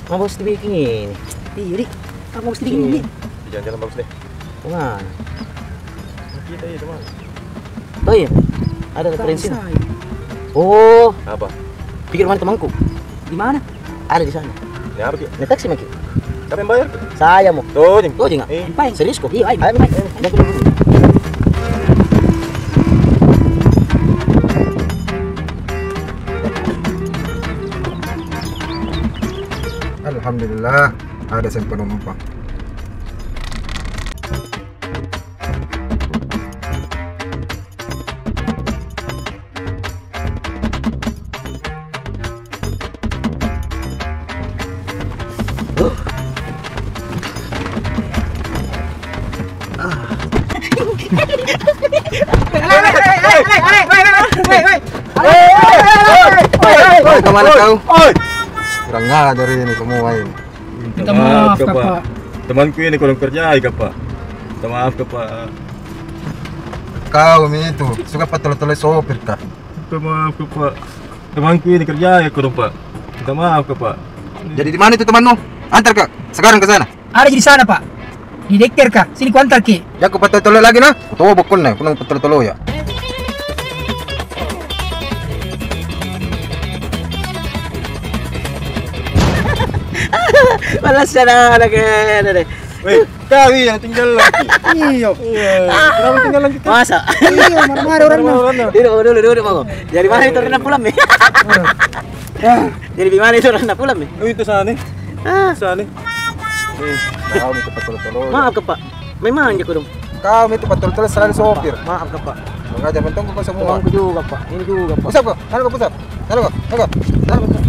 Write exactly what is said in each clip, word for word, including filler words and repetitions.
Mau bagus dibikin ini. Iya, Dik. Apa bagus dibikin ini? Di jalan-jalan bagus deh. Kemana? Kita itu, Bang. Oh iya, ada referensi. Oh. Apa? Pikir mana temanku? Di mana? Ada di sana. Ini apa, Ki? Ini taksi maki. Siapa yang bayar? Saya mo. Tojeng. Tojeng, ah? Eh. Serius ko? Iya, ayo. Ayo, ayo. Alhamdulillah, ada saya penumpang. Kemana kau? Kurang ajar ini semua ini. Minta maaf, Kak, Pak. Temanku ini kurang kerja, Kak, Pak. Minta maaf, Kak, Pak. Kau mi itu, suka patolo-tolo sopir, Kak. Minta maaf, Kak, Pak. Temanku ini kerja ya, kurang, Pak. Minta maaf, Kak, Pak. Jadi di mana itu temanmu? Antar, Kak. Sekarang ke sana. Ada di sana, Pak. Di daycare, Kak. Sini ku antar ki. Jangan ku patolo-tolo lagi, nah. Ku tobok ko, nah. Ku nang patolo-tolo ya. Malas ya, dah, dah, dah, dah. Weh, kau yang tinggal lagi. Iyo. Iya. Kenapa tinggal lagi? Masa? Iya, marah-marah orang. Marah-marah orang. Duduk, duduk, duduk, Bang. Dari mana itu orang pulang, Mi? Jadi di mana itu orang pulang, Mi? Oh, itu sana nih. Ah. Sana nih. Eh, kau mi itu patolo-tolo. Maaf, Kak, Pak. Memang aja kodong. Kau mi itu patolo-tolo selalu sopir. Maaf, Kak, Pak. Mengajar mentong kau semua. Temanku juga, Pak. Ini juga, Pak. Pusap kau. Sana kau pusap. Sana kau. Sana kau. Sana kau.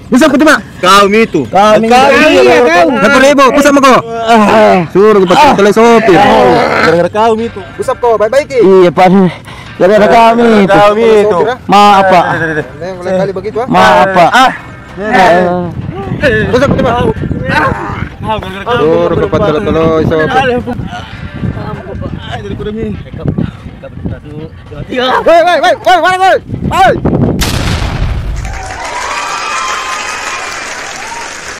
Pusap kau tu, Mak. Kau mi itu. Kau mi itu. Iya, kau. Satu ribu, pusap kau. Ah. Suruh kau patolo-tolo sopir. Gara-gara kau mi itu. Pusap kau, baik-baik ki. Iya, Pak. Gara-gara kau mi itu. Gara-gara kau mi itu. Sopir, ah. Maaf, Pak. Deh, deh, deh. Mulai kali begitu, ah. Maaf, Pak. Ah. Pusap kau tu, Mak. Ah, gara-gara kau. Suruh kau patolo-tolo sopir. Ah, daripada mi. Woi, woi, woi, woi, mana, woi? Woi.